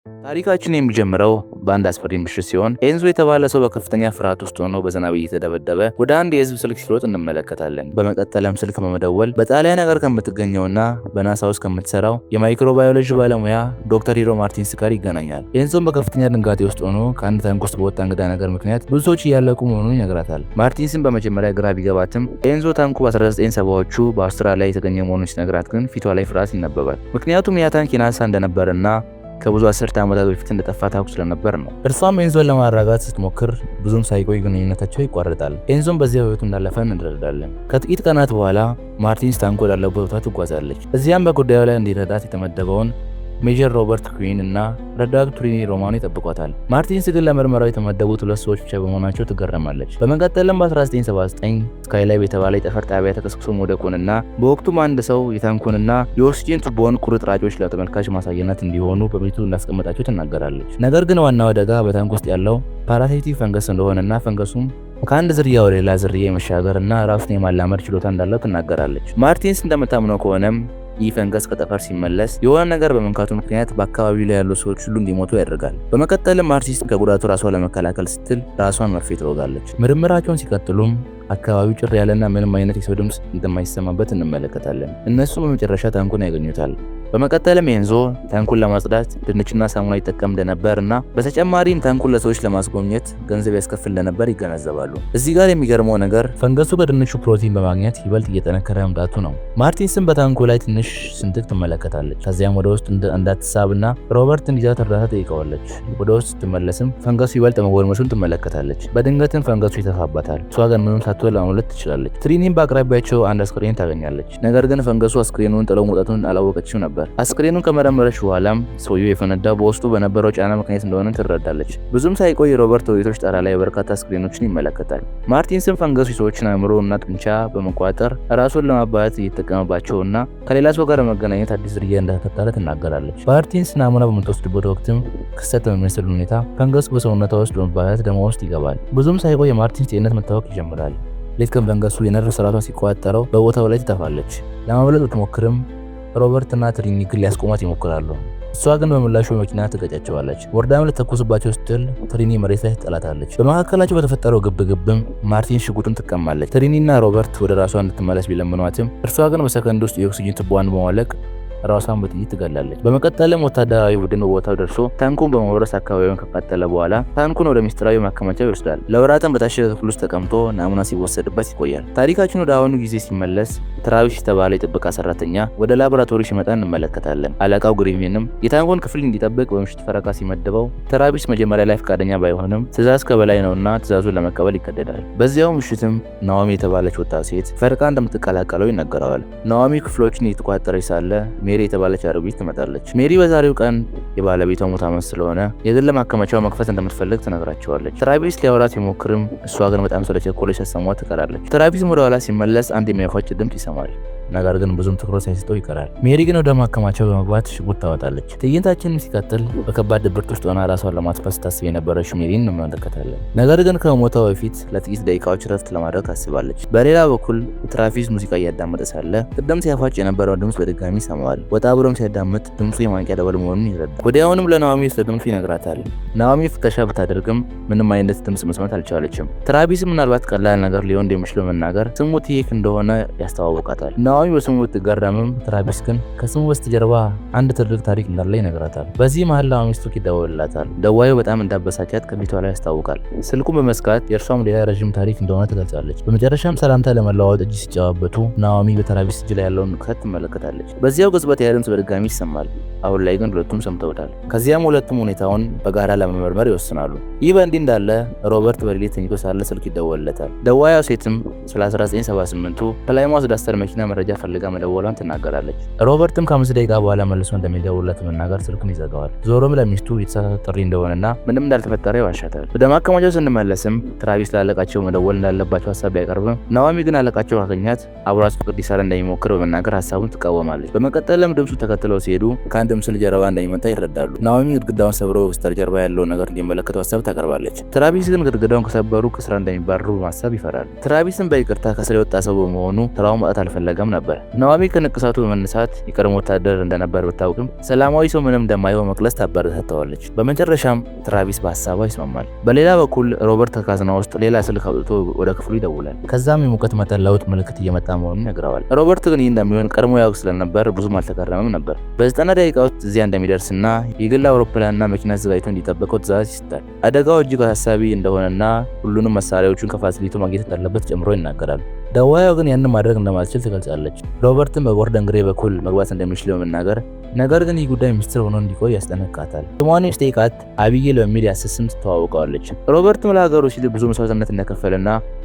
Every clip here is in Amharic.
ታሪካችን የሚጀምረው በአንድ አስፈሪ ምሽት ሲሆን ኤንዞ የተባለ ሰው በከፍተኛ ፍርሃት ውስጥ ሆኖ በዝናብ እየተደበደበ ወደ አንድ የህዝብ ስልክ ሲሮጥ እንመለከታለን። በመቀጠልም ስልክ በመደወል በጣሊያን ሀገር ከምትገኘውና በናሳ ውስጥ ከምትሰራው የማይክሮባዮሎጂ ባለሙያ ዶክተር ሂሮ ማርቲንስ ጋር ይገናኛል። ኤንዞም በከፍተኛ ድንጋጤ ውስጥ ሆኖ ከአንድ ታንክ ውስጥ በወጣ እንግዳ ነገር ምክንያት ብዙ ሰዎች እያለቁ መሆኑን ይነግራታል። ማርቲንስን በመጀመሪያ ግራ ቢገባትም ኤንዞ ታንኩ በ1970ዎቹ በአውስትራሊያ የተገኘ መሆኑን ሲነግራት ግን ፊቷ ላይ ፍርሃት ይነበባል። ምክንያቱም ያ ታንክ የናሳ እንደነበርና ከብዙ አስርተ ዓመታት በፊት እንደጠፋ ታውቅ ስለነበር ነው። እርሷም ኤንዞን ለማረጋጋት ስትሞክር ብዙም ሳይቆይ ግንኙነታቸው ይቋረጣል። ኤንዞም በዚያ ህይወቱ እንዳለፈ እንረዳለን። ከጥቂት ቀናት በኋላ ማርቲንስ ታንኩ ወዳለበት ቦታ ትጓዛለች። እዚያም በጉዳዩ ላይ እንዲረዳት የተመደበውን ሜጀር ሮበርት ኩዊን እና ረዳቱ ትሪኒ ሮማኖ ይጠብቋታል። ማርቲንስ ግን ለምርመራው የተመደቡት ሁለት ሰዎች ብቻ በመሆናቸው ትገረማለች። በመቀጠልም በ1979 ስካይላብ የተባለ የጠፈር ጣቢያ ተከስክሶ መውደቁንና በወቅቱም አንድ ሰው የታንኩንና የኦክሲጂን ቱቦን ቁርጥራጮች ለተመልካች ማሳያነት እንዲሆኑ በቤቱ እንዳስቀመጣቸው ትናገራለች። ነገር ግን ዋናው አደጋ በታንክ ውስጥ ያለው parasitic ፈንገስ እንደሆነና ፈንገሱም ከአንድ ዝርያ ወደ ሌላ ዝርያ የመሻገር እና ራሱን የማላመድ ችሎታ እንዳለው ትናገራለች። ማርቲንስ እንደምታምነው ከሆነም ይህ ፈንገስ ከጠፈር ሲመለስ የሆነ ነገር በመንካቱ ምክንያት በአካባቢው ላይ ያሉ ሰዎች ሁሉ እንዲሞቱ ያደርጋል። በመቀጠልም ማርቲንስ ከጉዳቱ ራሷን ለመከላከል ስትል ራሷን መርፌ ትወጋለች። ምርምራቸውን ሲቀጥሉም አካባቢው ጭር ያለና ምንም አይነት የሰው ድምፅ እንደማይሰማበት እንመለከታለን። እነሱ በመጨረሻ ታንኩን ያገኙታል። በመቀጠልም ኤንዞ ታንኩን ለማጽዳት ድንችና ሳሙና ይጠቀም እንደነበር እና በተጨማሪም ታንኩን ለሰዎች ለማስጎብኘት ገንዘብ ያስከፍል እንደነበር ይገነዘባሉ። እዚህ ጋር የሚገርመው ነገር ፈንገሱ በድንቹ ፕሮቲን በማግኘት ይበልጥ እየጠነከረ መምጣቱ ነው። ማርቲንስም በታንኩ ላይ ትንሽ ስንጥቅ ትመለከታለች። ከዚያም ወደ ውስጥ እንዳትሳብና ሮበርት እንዲይዛት እርዳታ ጠይቀዋለች። ወደ ውስጥ ስትመለስም ፈንገሱ ይበልጥ መጎልመሱን ትመለከታለች። በድንገትም ፈንገሱ ይተፋባታል። እሷ ግን ምንም ሳትሆን ለማምለጥ ትችላለች። ትሪኒም በአቅራቢያቸው አንድ አስክሬን ታገኛለች። ነገር ግን ፈንገሱ አስክሬኑን ጥለው መውጣቱን አላወቀችም ነበር። አስክሬኑን ከመረመረች በኋላም ሰውየው የፈነዳው በውስጡ በነበረው ጫና ምክንያት እንደሆነ ትረዳለች። ብዙም ሳይቆይ ሮበርት በቤቶች ጣራ ላይ በርካታ አስክሬኖችን ይመለከታል። ማርቲንስም ፈንገሱ የሰዎችን አእምሮ እና ጡንቻ በመቋጠር ራሱን ለማባዛት እየተጠቀመባቸውና ከሌላ ሰው ጋር ለመገናኘት አዲስ ዝርያ እንደተፈጠረ ትናገራለች። ማርቲንስ ናሙና በምትወስድበት ወቅትም ክስተት በሚመስል ሁኔታ ፈንገሱ በሰውነቷ ውስጥ በመባዛት ደሟ ውስጥ ይገባል። ብዙም ሳይቆይ የማርቲንስ ጤንነት መታወክ ይጀምራል። ሌት ቀን ፈንገሱ የነርቭ ስርዓቷን ሲቆጣጠረው በቦታው ላይ ትጠፋለች። ለማምለጥ ብትሞክርም ሮበርት እና ትሪኒ ግን ሊያስቆማት ይሞክራሉ። እሷ ግን በምላሹ በመኪና ትገጫቸዋለች። ወርዳም ልትተኩስባቸው ስትል ትሪኒ መሬት ላይ ትጥላታለች። በመካከላቸው በተፈጠረው ግብግብም ማርቲን ሽጉጡን ትቀማለች። ትሪኒ እና ሮበርት ወደ ራሷ እንድትመለስ ቢለምኗትም እርሷ ግን በሰከንድ ውስጥ የኦክሲጂን ቱቦዋን በማውለቅ ራሷን በጥይት ትገላለች። በመቀጠልም ወታደራዊ ቡድን በቦታው ደርሶ ታንኩን በመውረስ አካባቢውን ካቃጠለ በኋላ ታንኩን ወደ ሚስጥራዊ ማከማቻው ይወስዳል። ለወራትም በታሸገ ክፍል ውስጥ ተቀምጦ ናሙና ሲወሰድበት ይቆያል። ታሪካችን ወደ አሁኑ ጊዜ ሲመለስ ትራቪስ የተባለ የጥበቃ ሰራተኛ ወደ ላቦራቶሪ ሲመጣ እንመለከታለን። አለቃው ግሪቪንም የታንኩን ክፍል እንዲጠብቅ በምሽት ፈረቃ ሲመድበው ትራቪስ መጀመሪያ ላይ ፈቃደኛ ባይሆንም ትዕዛዝ ከበላይ ነውና ትዕዛዙን ለመቀበል ይገደዳል። በዚያው ምሽትም ናኦሚ የተባለች ወጣት ሴት ፈረቃ እንደምትቀላቀለው ይነገረዋል። ናኦሚ ክፍሎችን እየተቆጣጠረች ሳለ ሜሪ የተባለች አሮጊት ትመጣለች። ሜሪ በዛሬው ቀን የባለቤቷ ሙት ዓመት ስለሆነ የግል ማከማቻው መክፈት እንደምትፈልግ ትነግራቸዋለች። ትራቪስ ሊያወራት ቢሞክርም እሷ ግን በጣም ስለቸኮለች ሳትሰማው ትቀራለች። ትራቪስም ወደ ኋላ ሲመለስ አንድ የሚያፏጭ ድምፅ ይሰማል። ነገር ግን ብዙም ትኩረት ሳይሰጠው ይቀራል። ሜሪ ግን ወደ ማከማቻው በመግባት ሽጉጥ ታወጣለች። ትዕይንታችንም ሲቀጥል በከባድ ድብርት ውስጥ ሆና ራሷን ለማጥፋት ስታስብ የነበረችው ሜሪን እንመለከታለን። ነገር ግን ከመሞቷ በፊት ለጥቂት ደቂቃዎች ረፍት ለማድረግ ታስባለች። በሌላ በኩል ትራቪስ ሙዚቃ እያዳመጠ ሳለ ቅድም ሲያፏጭ የነበረውን ድምፅ በድጋሚ ይሰማዋል። ወጣ ብሎም ሲያዳምጥ ድምፁ የማንቂያ ደወል መሆኑን ይረዳል። ወዲያውኑም ለናኦሚ ስለ ድምፁ ይነግራታል። ናኦሚ ፍተሻ ብታደርግም ምንም አይነት ድምፅ መስማት አልቻለችም። ትራቪስ ምናልባት ቀላል ነገር ሊሆን እንደሚችል በመናገር ስሙ ቲክ እንደሆነ ያስተዋውቃታል። ናኦሚ በስሙ ብትገረምም ትራቪስ ግን ከስሙ በስተጀርባ አንድ ትልቅ ታሪክ እንዳለ ይነግራታል። በዚህ መሀል ናኦሚ ስልክ ይደወልላታል። ደዋዩ በጣም እንዳበሳጫት ከፊቷ ላይ ያስታውቃል። ስልኩን በመዝጋት የእርሷም ሌላ ረዥም ታሪክ እንደሆነ ትገልጻለች። በመጨረሻም ሰላምታ ለመለዋወጥ እጅ ሲጨባበቱ ናኦሚ በትራቪስ እጅ ላይ ያለውን ንቅሳት ትመለከታለች። በዚያው ቅጽበት ያ ድምፅ በድጋሚ ይሰማል። አሁን ላይ ግን ሁለቱም ሰምተውታል። ከዚያም ሁለቱም ሁኔታውን በጋራ ለመመርመር ይወስናሉ። ይህ በእንዲህ እንዳለ ሮበርት በሌሊት ተኝቶ ሳለ ስልክ ይደወልለታል። ደዋዩ ሴትም ስለ 1978ቱ ፕላይማውዝ ዳስተር መኪና መረጃ ፈልጋ መደወሏን ትናገራለች። ሮበርትም ከ5 ደቂቃ በኋላ መልሶ እንደሚደውልለት በመናገር ስልኩን ይዘጋዋል። ዞሮም ለሚስቱ የተሳሳተ ጥሪ እንደሆነና ምንም እንዳልተፈጠረ ይዋሻታል። ወደ ማከማቻው ስንመለስም ትራቪስ ለአለቃቸው መደወል እንዳለባቸው ሀሳብ ቢያቀርብም ናኦሚ ግን አለቃቸው ካገኛት አብሯት ፍቅር ሊሰራ እንደሚሞክር በመናገር ሀሳቡን ትቃወማለች። በመቀጠልም ድምፁ ተከትለው ሲሄዱ ከአንድ ምስል ጀርባ እንደሚመጣ ይረዳሉ። ናኦሚ ግድግዳውን ሰብሮ በስተጀርባ ያለውን ነገር እንዲመለከቱ ሀሳብ ታቀርባለች። ትራቪስ ግን ግድግዳውን ከሰበሩ ከስራ እንደሚባረሩ በማሰብ ይፈራል። ትራቪስም በይቅርታ ከስራ የወጣ ሰው በመሆኑ ስራውን ማጣት አልፈለገም ነበር። ናኦሚ ከንቅሳቱ በመነሳት የቀድሞ ወታደር እንደነበር ብታውቅም ሰላማዊ ሰው ምንም እንደማይሆን መግለጽ ታበረታታዋለች። በመጨረሻም ትራቪስ በሀሳቧ ይስማማል። በሌላ በኩል ሮበርት ከካዝና ውስጥ ሌላ ስልክ አውጥቶ ወደ ክፍሉ ይደውላል። ከዛም የሙቀት መጠን ለውጥ ምልክት እየመጣ መሆኑን ይነግረዋል። ሮበርት ግን ይህ እንደሚሆን ቀድሞ ያውቅ ስለነበር ብዙም አልተገረመም ነበር። በ90 ደቂቃ ውስጥ እዚያ እንደሚደርስና የግል አውሮፕላንና መኪና አዘጋጅቶ እንዲጠብቀው ትዕዛዝ ይሰጣል። አደጋው እጅግ አሳሳቢ እንደሆነና ሁሉንም መሳሪያዎቹን ከ facility ው ማግኘት እንዳለበት ጨምሮ ይናገራል። ደዋዩ ግን ያንን ማድረግ እንደማትችል ትገልጻለች። ሮበርትም በጎርደን ግሬ በኩል መግባት እንደሚችል በመናገር ነገር ግን ይህ ጉዳይ ሚስጥር ሆኖ እንዲቆይ ያስጠነቅቃታል። ስሟን ሲጠይቃት አቢጌል በሚል የሐሰት ስም ትተዋውቀዋለች። ሮበርትም ለሀገሩ ሲል ብዙ መስዋዕትነት እንደከፈለና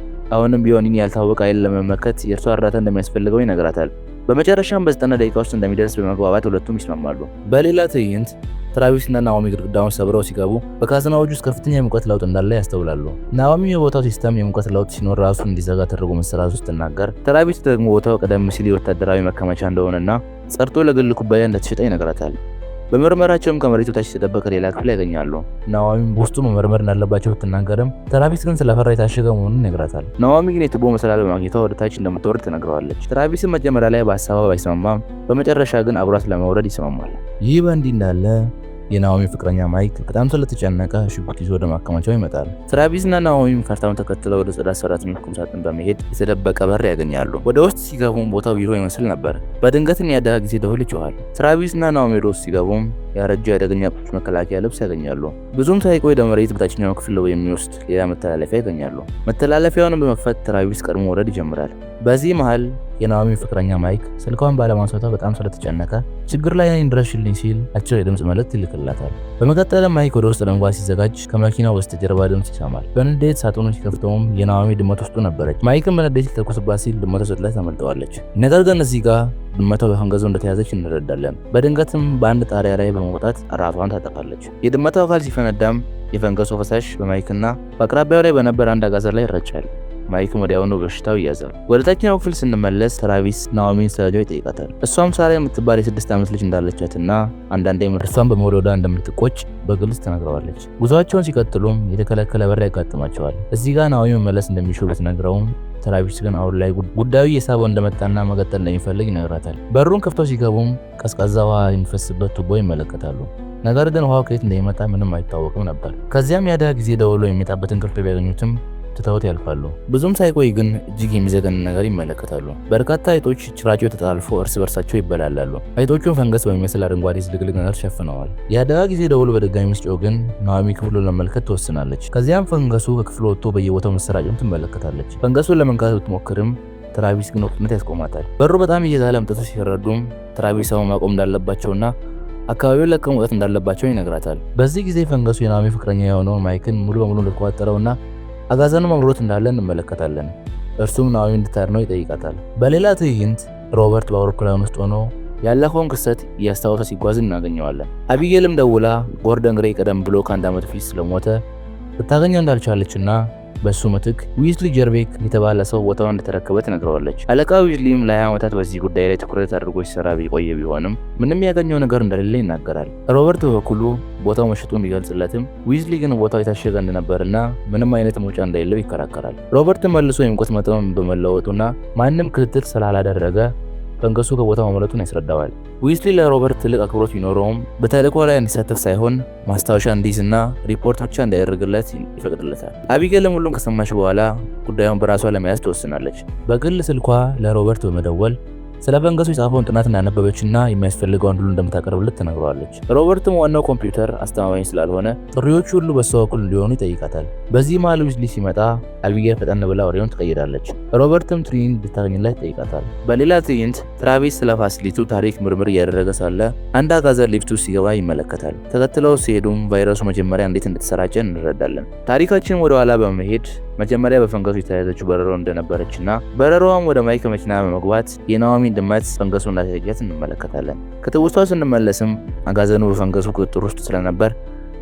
አሁንም ቢሆን ይህን ያልታወቀ ኃይል ለመመከት የእርሷ እርዳታ እንደሚያስፈልገው ይነግራታል። በመጨረሻም በ90 ደቂቃ ውስጥ እንደሚደርስ በመግባባት ሁለቱም ይስማማሉ። በሌላ ትዕይንት ትራቪስ እና ናኦሚ ግድግዳውን ሰብረው ሲገቡ በካዝናዎቹ ውስጥ ከፍተኛ የሙቀት ለውጥ እንዳለ ያስተውላሉ። ናኦሚ የቦታው system የሙቀት ለውጥ ሲኖር ራሱን እንዲዘጋ ተደርጎ መሰራቱ ስትናገር፣ ትራቪስ ደግሞ ቦታው ቀደም ሲል የወታደራዊ መከማቻ እንደሆነና ጸድቶ ለግል ኩባንያ እንደተሸጠ ይነግራታል። በምርመራቸውም ከመሬቱ ታች የተደበቀ ሌላ ክፍል ያገኛሉ። ናኦሚ ውስጡ መመርመር እንዳለባቸው ብትናገርም ትራቪስ ግን ስለፈራ የታሸገ መሆኑን ይነግራታል። ናኦሚ ግን የቱቦ መሰላል በማግኘቷ ወደ ታች እንደምትወርድ ትነግረዋለች። ትራቪስም መጀመሪያ ላይ በሀሳቧ ባይስማማም በመጨረሻ ግን አብሯት ለመውረድ ይስማማል። ይህ በእንዲህ እንዳለ የናኦሚ ፍቅረኛ ማይክ በጣም ስለተጨነቀ ሽጉጥ ይዞ ወደ ማከማቻው ይመጣል። ትራቪስ እና ናኦሚም ካርታውን ተከትለው ወደ ጽዳት ሰራተኞች ቁም ሳጥን በመሄድ የተደበቀ በር ያገኛሉ። ወደ ውስጥ ሲገቡም ቦታው ቢሮ ይመስል ነበር። በድንገትም የአደጋ ጊዜ ደወል ይጮሃል። ትራቪስ እና ናኦሚ ወደ ውስጥ ሲገቡም ያረጀ የአደገኛ ቁሶች መከላከያ ልብስ ያገኛሉ። ብዙም ሳይቆይ ወደ መሬት በታችኛው ክፍል የሚወስድ ሌላ መተላለፊያ ያገኛሉ። መተላለፊያውንም በመክፈት ትራቪስ ቀድሞ መውረድ ይጀምራል። በዚህ መሃል የናኦሚ ፍቅረኛ ማይክ ስልኳን ባለማንሳቷ በጣም ስለተጨነቀ ችግር ላይ ነኝ ድረሽልኝ ሲል አጭር የድምፅ መልእክት ይልክላታል። በመቀጠልም ማይክ ወደ ውስጥ ለመግባት ሲዘጋጅ ከመኪናው በስተጀርባ ድምፅ ይሰማል። በንዴት ሳጥኑን ሲከፍተውም የናኦሚ ድመት ውስጡ ነበረች። ማይክም በንዴት ሊተኩስባት ሲል ድመቷ ዘላ ታመልጠዋለች። ነገር ግን እዚህ ጋር ድመቷ በፈንገሱ እንደተያዘች እንረዳለን። በድንገትም በአንድ ጣሪያ ላይ በመውጣት ራሷን ታጠፋለች። የድመቷ አካል ሲፈነዳም የፈንገሱ ፈሳሽ በማይክና በአቅራቢያው ላይ በነበረ አንድ አጋዘን ላይ ይረጫል። ማይክም ወዲያውኑ በሽታው ይያዛል። ወደ ታችኛው ክፍል ስንመለስ ትራቪስ ናኦሚን ስለ ልጇ ይጠይቃታል። እሷም ሳራ የምትባል የ6 ዓመት ልጅ እንዳለቻትና አንዳንዴም እርሷን በመውለዷ እንደምትቆጭ በግልጽ ተናግረዋለች። ጉዟቸውን ሲቀጥሉም የተከለከለ በር ያጋጥማቸዋል። እዚህ ጋር ናኦሚ መመለስ እንደሚሹ ብትነግረውም ትራቪስ ግን አሁን ላይ ጉዳዩ እየሳበው እንደመጣና መቀጠል እንደሚፈልግ ይነግራታል። በሩን ከፍተው ሲገቡም ቀዝቃዛ ውሃ የሚፈስበት ቱቦ ይመለከታሉ። ነገር ግን ውሃው ከየት እንደሚመጣ ምንም አይታወቅም ነበር። ከዚያም የአደጋ ጊዜ ደወሉ የሚመጣበትን ክፍል ቢያገኙትም ትተውት ያልፋሉ። ብዙም ሳይቆይ ግን እጅግ የሚዘገንን ነገር ይመለከታሉ። በርካታ አይጦች ጭራቸው ተጠላልፎ እርስ በርሳቸው ይበላላሉ። አይጦቹን ፈንገስ በሚመስል አረንጓዴ ዝልግልግ ነገር ሸፍነዋል። የአደጋ ጊዜ ደወሉ በድጋሚ ሲጮህ ግን ናኦሚ ክፍሉን ለመመልከት ትወስናለች። ከዚያም ፈንገሱ ከክፍሉ ወጥቶ በየቦታው መሰራጨቱን ትመለከታለች። ፈንገሱን ለመንካት ብትሞክርም ትራቪስ ግን በፍጥነት ያስቆማታል። በሩ በጣም እየዛለ መምጣቱ ሲረዱም ትራቪስ አሁን ማቆም እንዳለባቸውና አካባቢውን ለቀው መውጣት እንዳለባቸው ይነግራታል። በዚህ ጊዜ ፈንገሱ የናኦሚ ፍቅረኛ የሆነውን ማይክን ሙሉ በሙሉ እንደተቆጣጠረውና አጋዘኑ አብሮት እንዳለ እንመለከታለን። እርሱም ናኦሚ እንድታድነው ይጠይቃታል። በሌላ ትዕይንት ሮበርት በአውሮፕላን ውስጥ ሆኖ ያለፈውን ክስተት እያስታወሰ ሲጓዝ እናገኘዋለን። አቢጌልም ደውላ ጎርደን ግሬይ ቀደም ብሎ ከአንድ ዓመት በፊት ስለሞተ ልታገኘው እንዳልቻለችና በሱ ምትክ ዊዝሊ ጀርቤክ የተባለ ሰው ቦታውን እንደተረከበ ትነግረዋለች። አለቃ ዊዝሊም ለ20 ዓመታት በዚህ ጉዳይ ላይ ትኩረት አድርጎ ሲሰራ የቆየ ቢሆንም ምንም ያገኘው ነገር እንደሌለ ይናገራል። ሮበርት በበኩሉ ቦታው መሸጡን ቢገልጽለትም ዊዝሊ ግን ቦታው የታሸገ እንደነበርና ምንም አይነት መውጫ እንደሌለው ይከራከራል። ሮበርት መልሶ የሙቀት መጠኑን በመለወጡና ማንም ክትትል ስላላደረገ ፈንገሱ ከቦታው መምለጡን ያስረዳዋል። ዊዝሊ ለሮበርት ትልቅ አክብሮት ቢኖረውም በተልእኮ ላይ እንዲሳተፍ ሳይሆን ማስታወሻ እንዲይዝና ሪፖርት ብቻ እንዲያደርግለት ይፈቅድለታል። አቢጌልም ሁሉም ከሰማች በኋላ ጉዳዩን በራሷ ለመያዝ ትወስናለች። በግል ስልኳ ለሮበርት በመደወል ስለ ፈንገሱ የጻፈውን ጥናት እንዳነበበችና የሚያስፈልገውን ሁሉ እንደምታቀርብለት ትነግረዋለች። ሮበርትም ዋናው ኮምፒውተር አስተማማኝ ስላልሆነ ጥሪዎቹ ሁሉ በሷ በኩል እንዲሆኑ ይጠይቃታል። በዚህ መሃል ዊዝሊ ሲመጣ አቢጌል ፈጠን ብላ ወሬውን ትቀይራለች። ሮበርትም ትሪን እንድታገኝላት ይጠይቃታል። በሌላ ትዕይንት ትራቪስ ስለ facility ው ታሪክ ምርምር እያደረገ ሳለ አንድ አጋዘን ሊፍቱ ሲገባ ይመለከታል። ተከትለው ሲሄዱም ቫይረሱ መጀመሪያ እንዴት እንደተሰራጨ እንረዳለን። ታሪካችን ወደ ኋላ በመሄድ መጀመሪያ በፈንገሱ የተያዘችው በረሮ እንደነበረችና በረሮዋም ወደ ማይክ መኪና በመግባት የናኦሚን ድመት ፈንገሱ እንዳስያዘቻት እንመለከታለን። ከትውስታው ስንመለስም አጋዘኑ በፈንገሱ ቁጥጥር ውስጥ ስለነበር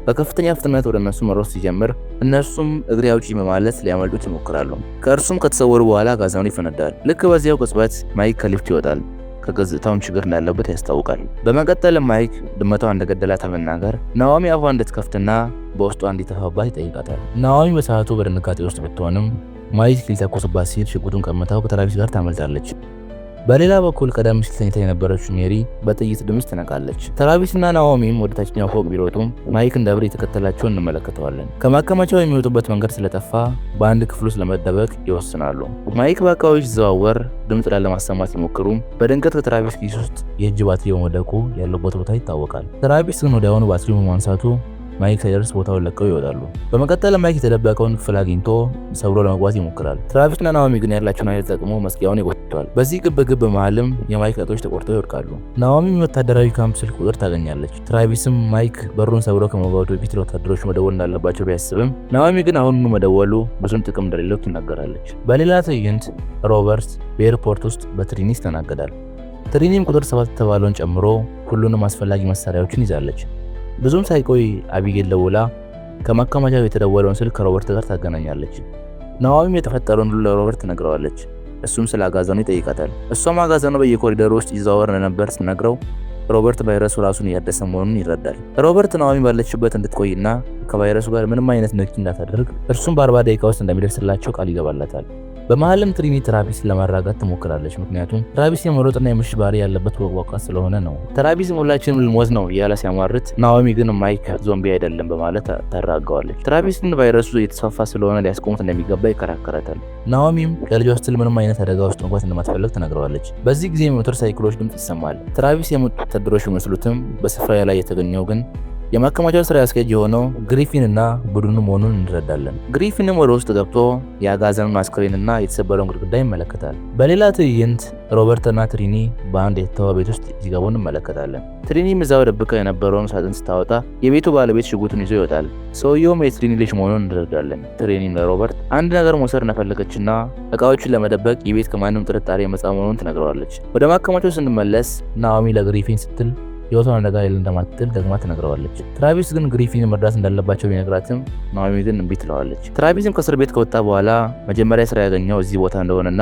በከፍተኛ ፍጥነት ወደ እነሱ መሮጥ ሲጀምር እነሱም እግሬ አውጪኝ በማለት ሊያመልጡት ይሞክራሉ። ከእርሱም ከተሰወሩ በኋላ አጋዘኑ ይፈነዳል። ልክ በዚያው ቅጽበት ማይክ ከሊፍት ይወጣል። ከገጽታውን ችግር እንዳለበት ያስታውቃል። በመቀጠልም ማይክ ድመቷ እንደገደላት በመናገር ናኦሚ አፏ እንድትከፍትና በውስጧ እንዲተፋባት ይጠይቃታል። ናኦሚ በሰዓቱ በድንጋጤ ውስጥ ብትሆንም ማይክ ሊተኩስባት ሲል ሽጉጡን ቀምታው ከትራቪስ ጋር ታመልጣለች። በሌላ በኩል ቀደም ሲል ተኝታ የነበረችው ሜሪ በጥይት ድምፅ ትነቃለች። ትራቪስና ናኦሚም ወደ ታችኛው ፎቅ ቢሮጡም ማይክ እንደ እብድ የተከተላቸው እንመለከተዋለን። ከማከማቻው የሚወጡበት መንገድ ስለጠፋ በአንድ ክፍል ውስጥ ለመደበቅ ይወስናሉ። ማይክ በአካባቢው ሲዘዋወር ድምፅ ላለማሰማት ሲሞክሩም በድንገት ከትራቪስ ኪስ ውስጥ የእጅ ባትሪ በመውደቁ ያለበት ቦታ ይታወቃል። ትራቪስ ግን ወዲያውኑ ባትሪውን በማንሳቱ ማይክ ሳይደርስ ቦታውን ለቀው ይወጣሉ። በመቀጠል ማይክ የተደበቀውን ክፍል አግኝቶ ሰብሮ ለመግባት ይሞክራል። ትራቪስና ናኦሚ ግን ያላቸውን ኃይል ተጠቅሞ መዝጊያውን ይጎትቷል። በዚህ ግብግብ መሃልም የማይክ ጣቶች ተቆርጠው ይወድቃሉ። ናኦሚም የወታደራዊ ካምፕ ስልክ ቁጥር ታገኛለች። ትራቪስም ማይክ በሩን ሰብሮ ከመግባቱ በፊት ለወታደሮች መደወል እንዳለባቸው ቢያስብም ናኦሚ ግን አሁኑኑ መደወሉ ብዙም ጥቅም እንደሌለው ትናገራለች። በሌላ ትዕይንት ሮበርት በኤርፖርት ውስጥ በትሪኒ ይስተናገዳል። ትሪኒም ቁጥር 7 የተባለውን ጨምሮ ሁሉንም አስፈላጊ መሳሪያዎችን ይዛለች። ብዙም ሳይቆይ አቢጌል ደውላ ከማከማቻው የተደወለውን ስልክ ከሮበርት ጋር ታገናኛለች። ናኦሚም የተፈጠረውን ሁሉ ለሮበርት ትነግረዋለች። እሱም ስለ አጋዘኑ ይጠይቃታል። እሷም አጋዘኑ በየኮሪደሩ ውስጥ ይዘዋወር እንደነበር ስትነግረው ሮበርት ቫይረሱ ራሱን እያደሰ መሆኑን ይረዳል። ሮበርት ናኦሚ ባለችበት እንድትቆይና ከቫይረሱ ጋር ምንም አይነት ንክኪ እንዳታደርግ እርሱም በ40 ደቂቃ ውስጥ እንደሚደርስላቸው ቃል ይገባላታል። በመሃልም ትሪኒ ትራቪስን ለማረጋጋት ትሞክራለች። ምክንያቱም ትራቪስ የመሮጥና የምሽት ባህሪ ያለበት ቦቅቧቃ ስለሆነ ነው። ትራቪስም ሁላችንም ልንሞት ነው እያለ ሲያሟርት፣ ናኦሚ ግን ማይክ ዞምቢ አይደለም በማለት ታረጋጋዋለች። ትራቪስ ግን ቫይረሱ እየተስፋፋ ስለሆነ ሊያስቆሙት እንደሚገባ ይከራከራታል። ናኦሚም ለልጇ ስትል ምንም አይነት አደጋ ውስጥ መግባት እንደማትፈልግ ትነግረዋለች። በዚህ ጊዜ የሞተር ሳይክሎች ድምፅ ይሰማል። ትራቪስ የመጡ ወታደሮች ቢመስሉትም በስፍራ ላይ የተገኘው ግን የማከማቻው ስራ አስኪያጅ የሆነው ግሪፊን እና ቡድኑ መሆኑን እንረዳለን። ግሪፊንም ወደ ውስጥ ገብቶ የአጋዘኑን አስክሬንና የተሰበረውን ግድግዳ ይመለከታል። በሌላ ትዕይንት ሮበርትና ትሪኒ በአንድ የተተወ ቤት ውስጥ ሲገቡ እንመለከታለን። ትሪኒም እዛው ደብቀው የነበረውን ሳጥን ስታወጣ የቤቱ ባለቤት ሽጉጡን ይዞ ይወጣል። ሰውየውም የትሪኒ ልጅ መሆኑን እንረዳለን። ትሪኒም ለሮበርት አንድ ነገር መውሰድ እንደፈለገችና እቃዎቹን ለመደበቅ የቤት ከማንም ጥርጣሬ ነፃ መሆኑን ትነግረዋለች። ወደ ማከማቻው ስንመለስ ናኦሚ ለግሪፊን ስትል ህይወቷን አደጋ ላይ እንደማትጥል ደግማ ትነግረዋለች። ትራቪስ ግን ግሪፊን መርዳት እንዳለባቸው ቢነግራትም ናኦሚ ግን እምቢ ትለዋለች። ትራቪስም ከእስር ቤት ከወጣ በኋላ መጀመሪያ ስራ ያገኘው እዚህ ቦታ እንደሆነና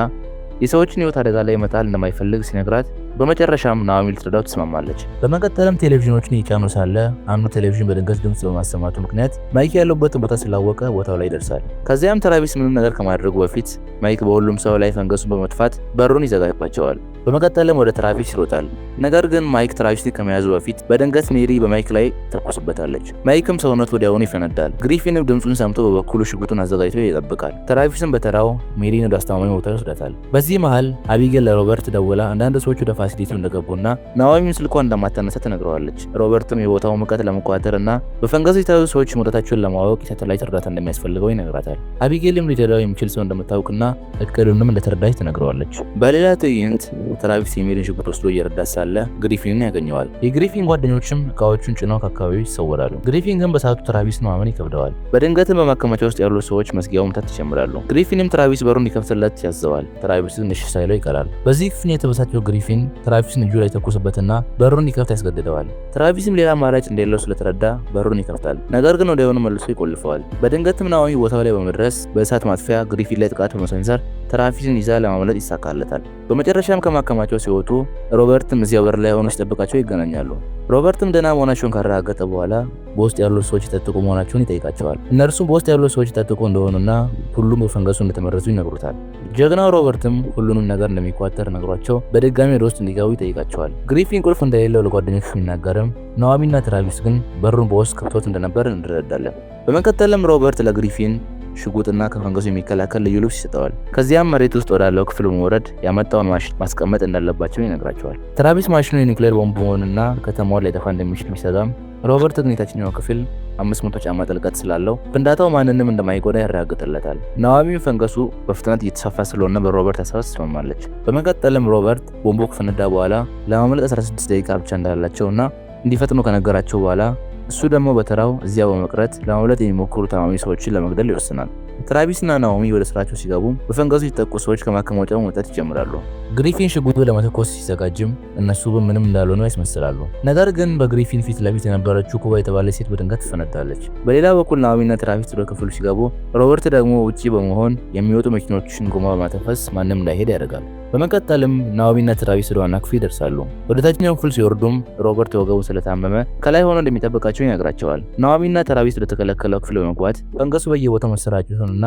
የሰዎችን ህይወት አደጋ ላይ መጣል እንደማይፈልግ ሲነግራት በመጨረሻም ናኦሚ ልትረዳው ትስማማለች። በመቀጠልም ቴሌቪዥኖችን እየጫኑ ሳለ አንዱ ቴሌቪዥን በድንገት ድምፅ በማሰማቱ ምክንያት ማይክ ያለበትን ቦታ ስላወቀ ቦታው ላይ ይደርሳል። ከዚያም ትራቪስ ምንም ነገር ከማድረጉ በፊት ማይክ በሁሉም ሰው ላይ ፈንገሱን በመትፋት በሩን ይዘጋባቸዋል። በመቀጠልም ወደ ትራቪስ ይሮጣል። ነገር ግን ማይክ ትራቪስን ከመያዙ በፊት በድንገት ሜሪ በማይክ ላይ ተኩስበታለች። ማይክም ሰውነቱ ወዲያውኑ ይፈነዳል። ግሪፊንም ድምፁን ሰምቶ በበኩሉ ሽጉጡን አዘጋጅቶ ይጠብቃል። ትራቪስም በተራው ሜሪን ወደ አስተማማኝ ቦታ ይወስዳታል። በዚህ መሃል አቢጌል ለሮበርት ደውላ አንዳንድ ሰዎች ወደ facility ው እንደገቡና ናኦሚም ስልኳን እንደማታነሳ ትነግረዋለች። ሮበርትም የቦታውን ሙቀት ለመቆጣጠር እና በፈንገሱ የተያዙ ሰዎች መውጣታቸውን ለማወቅ የሳተላይት እርዳታ እንደሚያስፈልገው ይነግራታል። አቢጌልም ሊረዳው የሚችል ሰው እንደምታውቅና እቅዱንም እንደተረዳች ትነግረዋለች። በሌላ ትዕይንት ትራቪስ የሜሪን ሽጉጥ ወስዶ እየረዳት ሳለ ግሪፊንን ያገኘዋል። የግሪፊን ጓደኞችም እቃዎቹን ጭነው ከአካባቢው ይሰወራሉ። ግሪፊን ግን በሰዓቱ ትራቪስን ማመን ይከብደዋል። በድንገትም በማከማቻ ውስጥ ያሉ ሰዎች መዝጊያው መምታት ይጀምራሉ። ግሪፊንም ትራቪስ በሩን እንዲከፍትለት ያዘዋል። ትራቪስ ግን እሺ ሳይለው ይቀራል። በዚህ ክፍል የተበሳጨው ግሪፊን ትራቪስን እጁ ላይ ተኩስበትና በሩን እንዲከፍት ያስገድደዋል። ትራቪስም ሌላ አማራጭ እንደሌለው ስለተረዳ በሩን ይከፍታል። ነገር ግን ወዲያውኑ መልሶ ይቆልፈዋል። በድንገትም ናኦሚ ቦታው ላይ በመድረስ በእሳት ማጥፊያ ግሪፊን ላይ ጥቃት በመሰንዘር ትራቪስን ይዛ ለማምለጥ ይሳካለታል። በመጨረሻም ከማከማቻው ሲወጡ ሮበርትም እዚያው በር ላይ ሆኖ ሲጠብቃቸው ይገናኛሉ። ሮበርትም ደህና መሆናቸውን ካረጋገጠ በኋላ በውስጥ ያሉ ሰዎች የታጠቁ መሆናቸውን ይጠይቃቸዋል። እነርሱም በውስጥ ያሉ ሰዎች የታጠቁ እንደሆኑና ሁሉም በፈንገሱ እንደተመረዙ ይነግሩታል። ጀግናው ሮበርትም ሁሉንም ነገር እንደሚቆጣጠር ነግሯቸው በድጋሚ ወደ ውስጥ እንዲገቡ ይጠይቃቸዋል። ግሪፊን ቁልፍ እንደሌለው ለጓደኞቹ ቢናገርም ናኦሚና ትራቪስ ግን በሩን በውስጥ ከፍቶት እንደነበር እንረዳለን። በመቀጠልም ሮበርት ለግሪፊን ሽጉጥና ከፈንገሱ የሚከላከል ልዩ ልብስ ይሰጠዋል። ከዚያም መሬት ውስጥ ወዳለው ክፍል በመውረድ ያመጣውን ማሽን ማስቀመጥ እንዳለባቸው ይነግራቸዋል። ትራቪስ ማሽኑ የኒውክሌር ቦምብ መሆንና ከተማዋን ሊያጠፋ እንደሚችል ቢሰጋም ሮበርት ግን የታችኛው ክፍል 500 ጫማ ጥልቀት ስላለው ፍንዳታው ማንንም እንደማይጎዳ ያረጋግጥለታል። ናኦሚም ፈንገሱ በፍጥነት እየተስፋፋ ስለሆነ በሮበርት ሀሳብ ትስማማለች። በመቀጠልም ሮበርት ቦምቡ ከፈነዳ በኋላ ለማምለጥ 16 ደቂቃ ብቻ እንዳላቸውና እንዲፈጥኑ ከነገራቸው በኋላ እሱ ደግሞ በተራው እዚያ በመቅረት ለማምለጥ የሚሞክሩ ታማሚ ሰዎችን ለመግደል ይወስናል። ትራቪስና ናኦሚ ወደ ስራቸው ሲገቡ በፈንገሱ የተጠቁ ሰዎች ከማከማቻው መውጣት ይጀምራሉ። ግሪፊን ሽጉጡ ለመተኮስ ሲዘጋጅም እነሱ ምንም እንዳልሆኑ ያስመስላሉ። ነገር ግን በግሪፊን ፊት ለፊት የነበረችው ኩባ የተባለች ሴት በድንገት ትፈነዳለች። በሌላ በኩል ናኦሚና ትራቪስ ወደ ክፍሉ ሲገቡ ሮበርት ደግሞ ውጪ በመሆን የሚወጡ መኪኖችን ጎማ በማተፈስ ማንም እንዳይሄድ ያደርጋል። በመቀጠልም ናኦሚና ትራቪስ ወደ ዋና ክፍል ይደርሳሉ። ወደ ታችኛው ክፍል ሲወርዱም ሮበርት ወገቡ ስለታመመ ከላይ ሆኖ እንደሚጠብቃቸው ይነግራቸዋል። ናኦሚና ትራቪስ ወደ ተከለከለው ክፍል በመግባት ፈንገሱ በየቦታው መሰራጨቱንና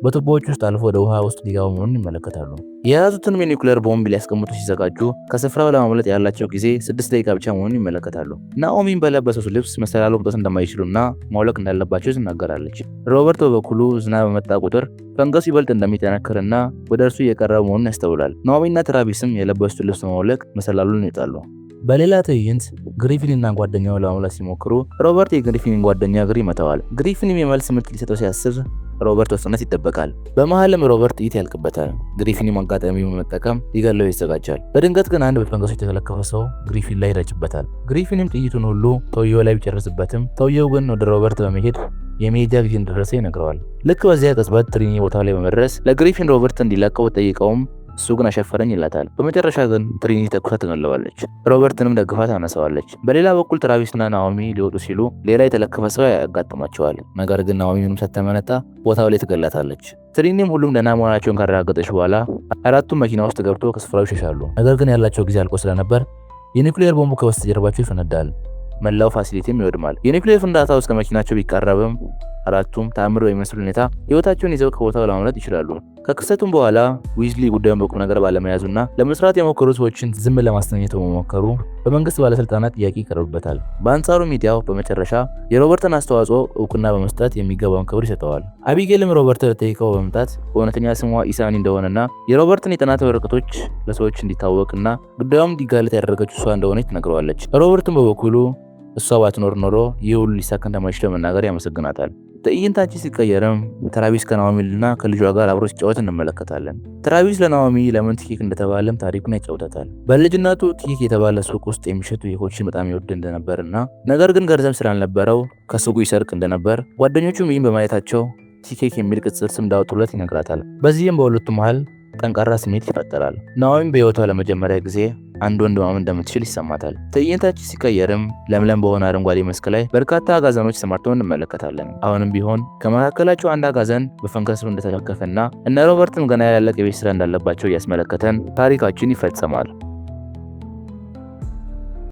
በቱቦዎች ውስጥ አልፎ ወደ ውሃ ውስጥ ሊገባ መሆኑን ይመለከታሉ። የያዙትን የኒውክሌር ቦምብ ሊያስቀምጡ ሲዘጋጁ ከስፍራው ለማምለጥ ያላቸው ጊዜ 6 ደቂቃ ብቻ መሆኑን ይመለከታሉ። ናኦሚም በለበሱት ልብስ መሰላሉ መውጣት እንደማይችሉና ማውለቅ እንዳለባቸው ትናገራለች። ሮበርት በበኩሉ ዝናብ በመጣ ቁጥር ፈንገሱ ይበልጥ እንደሚጠነክርና ወደ እርሱ እየቀረበ መሆኑን ያስተውላል። ናኦሚና ትራቪስም የለበሱትን ልብስ በማውለቅ መሰላሉን ይወጣሉ። በሌላ ትዕይንት ግሪፊን እና ጓደኛው ለማምለጥ ሲሞክሩ ሮበርት የግሪፊንን ጓደኛ እግር ይመታዋል። ግሪፊንም የመልስ ምት ሊሰጠው ሲያስብ ሮበርት በፍጥነት ይደበቃል። በመሃልም ሮበርት ጥይት ያልቅበታል። ግሪፊንም አጋጣሚውን በመጠቀም ሊገለው ይዘጋጃል። በድንገት ግን አንድ በፈንገሶች የተለከፈ ሰው ግሪፊን ላይ ይረጭበታል። ግሪፊንም ጥይቱን ሁሉ ሰውየው ላይ ቢጨርስበትም ሰውየው ግን ወደ ሮበርት በመሄድ የመሄጃ ጊዜ እንደደረሰ ይነግረዋል። ልክ በዚያ ቅጽበት ትሪኒ ቦታው ላይ በመድረስ ለግሪፊን ሮበርት እንዲለቀው ጠይቀውም እሱ ግን አሻፈረኝ ይላታል። በመጨረሻ ግን ትሪኒ ተኩሳ ትገለዋለች። ሮበርትንም ደግፋ ታነሳዋለች። በሌላ በኩል ትራቪስና ናኦሚ ሊወጡ ሲሉ ሌላ የተለከፈ ሰው ያጋጥማቸዋል። ነገር ግን ናኦሚ ምንም ሳታመነታ ቦታው ላይ ትገላታለች። ትሪኒም ሁሉም ደህና መሆናቸውን ካረጋገጠች በኋላ አራቱም መኪና ውስጥ ገብቶ ከስፍራው ይሸሻሉ። ነገር ግን ያላቸው ጊዜ አልቆ ስለነበር የኒውክሌር ቦምቡ ከበስተጀርባቸው ይፈነዳል። መላው facility ም ይወድማል። የኒውክሌር ፍንዳታው እስከ መኪናቸው ቢቃረብም አራቱም ተአምር በሚመስል ሁኔታ ህይወታቸውን ይዘው ከቦታው ለማምለጥ ይችላሉ። ከክስተቱም በኋላ ዊዝሊ ጉዳዩን በቁም ነገር ባለመያዙና ለመስራት የሞከሩ ሰዎችን ዝም ለማሰኘት በመሞከሩ በመንግስት ባለስልጣናት ጥያቄ ይቀርብበታል። በአንጻሩ ሚዲያው በመጨረሻ የሮበርትን አስተዋጽኦ እውቅና በመስጠት የሚገባውን ክብር ይሰጠዋል። አቢጌልም ሮበርት ልትጠይቀው በመምጣት በእውነተኛ ስሟ ኢሳኒ እንደሆነና የሮበርትን የጥናት ወረቀቶች ለሰዎች እንዲታወቅና ጉዳዩም እንዲጋለጥ ያደረገችው እሷ እንደሆነች ትነግረዋለች። ሮበርትም በበኩሉ እሷ ባትኖር ኖሮ ይህ ሁሉ ሊሳካ እንደማይችል በመናገር ያመሰግናታል። ትዕይንታችን ሲቀየርም ትራቪስ ከናኦሚና ከልጇ ጋር አብሮ ሲጫወት እንመለከታለን። ትራቪስ ለናኦሚ ለምን ቲኬክ እንደተባለም ታሪኩን ያጫውታታል። በልጅነቱ ቲኬክ የተባለ ሱቅ ውስጥ የሚሸጡ ኬኮችን በጣም ይወድ እንደነበርና ነገር ግን ገንዘብ ስላልነበረው ከሱቁ ይሰርቅ እንደነበር፣ ጓደኞቹም ይህን በማየታቸው ቲኬክ የሚል ቅጽል ስም እንዳወጡለት ይነግራታል። በዚህም በሁለቱ መሃል ጠንካራ ስሜት ይፈጠራል። ናኦሚም በሕይወቷ ለመጀመሪያ ጊዜ አንድ ወንድ ማመን እንደምትችል ይሰማታል። ትዕይንታችን ሲቀየርም ለምለም በሆነ አረንጓዴ መስክ ላይ በርካታ አጋዘኖች ተሰማርተው እንመለከታለን። አሁንም ቢሆን ከመካከላቸው አንድ አጋዘን በፈንገሱ እንደተለከፈና እነ ሮበርትም ገና ያላለቀ የቤት ስራ እንዳለባቸው እያስመለከተን ታሪካችን ይፈጸማል።